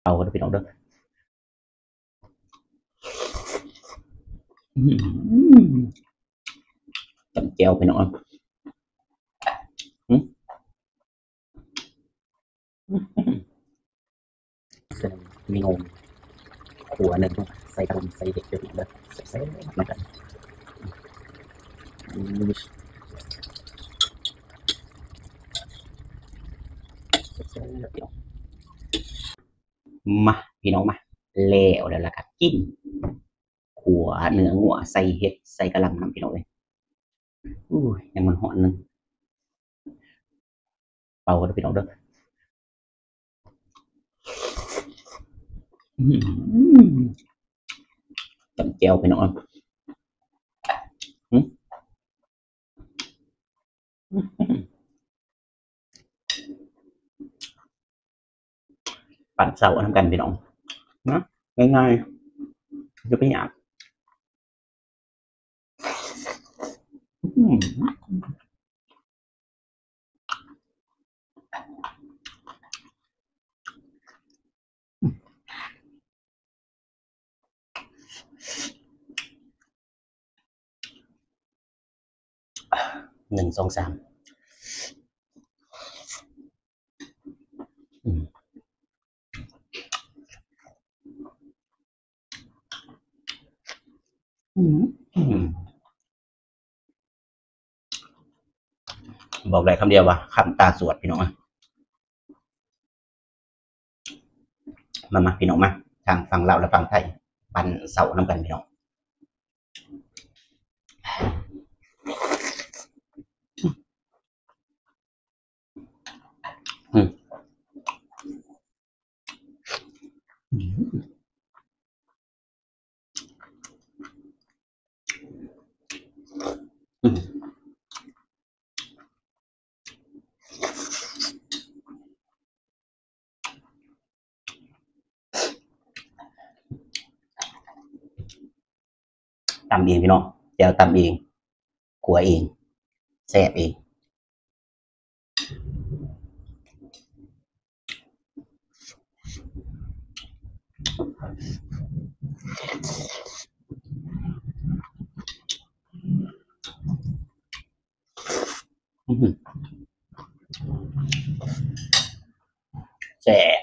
ເອົາເດີພີ່ນ້ອງເດີ. ອືມ ຕຳແຈ່ວພີ່ນ້ອງ. ອືມ ເມນູຂົ້ວເນື້ອງົວ ໃສ່ກະຫຼໍ່າ ໃສ່ເຫັດ ເດີພີ່ນ້ອງເດີ ແຊບໆ ນຳກັນ. ອືມ ແຊບໆ ພີ່ນ້ອງ. ມາ ພີ່ນ້ອງມາ ແລ້ວແລ້ວລະກະກິນ ຂົ້ວເນື້ອງົວ ໃສ່ເຫັດ ໃສ່ກະຫຼໍ່ານຳ ພີ່ນ້ອງເອີຍ. ໂອ້ຍ ຍັງມັນຮ້ອນໜຶ່ງ ເປົ່າເດີພີ່ນ້ອງເດີ. ອືມ ຕຳແຈ່ວພີ່ນ້ອງ. ອືມ ອືມ ປັນເຂົ້ານຳກັນພີ່ນ້ອງນະ ງ່າຍໆ ບໍ່ໄປຍາກ. ອືມ ໜຶ່ງ ສອງ ສາມ ອືມ ອືມ ອືມ ບອກໄດ້ຄຳດຽວວ່າ ຄຳຕາສວດ ພີ່ນ້ອງ. ມາ ມາ ພີ່ນ້ອງມາ ທາງຝັ່ງລາວ ແລະ ຝັ່ງໄທ ປັນເຂົ້ານຳກັນ ພີ່ນ້ອງ. ອືມ ອືມ ຕຳເອງພີ່ນ້ອງ ແຈ່ວຕຳເອງ ຂົ້ວເອງ ແຊບເອງ. ອືມ ແຊບ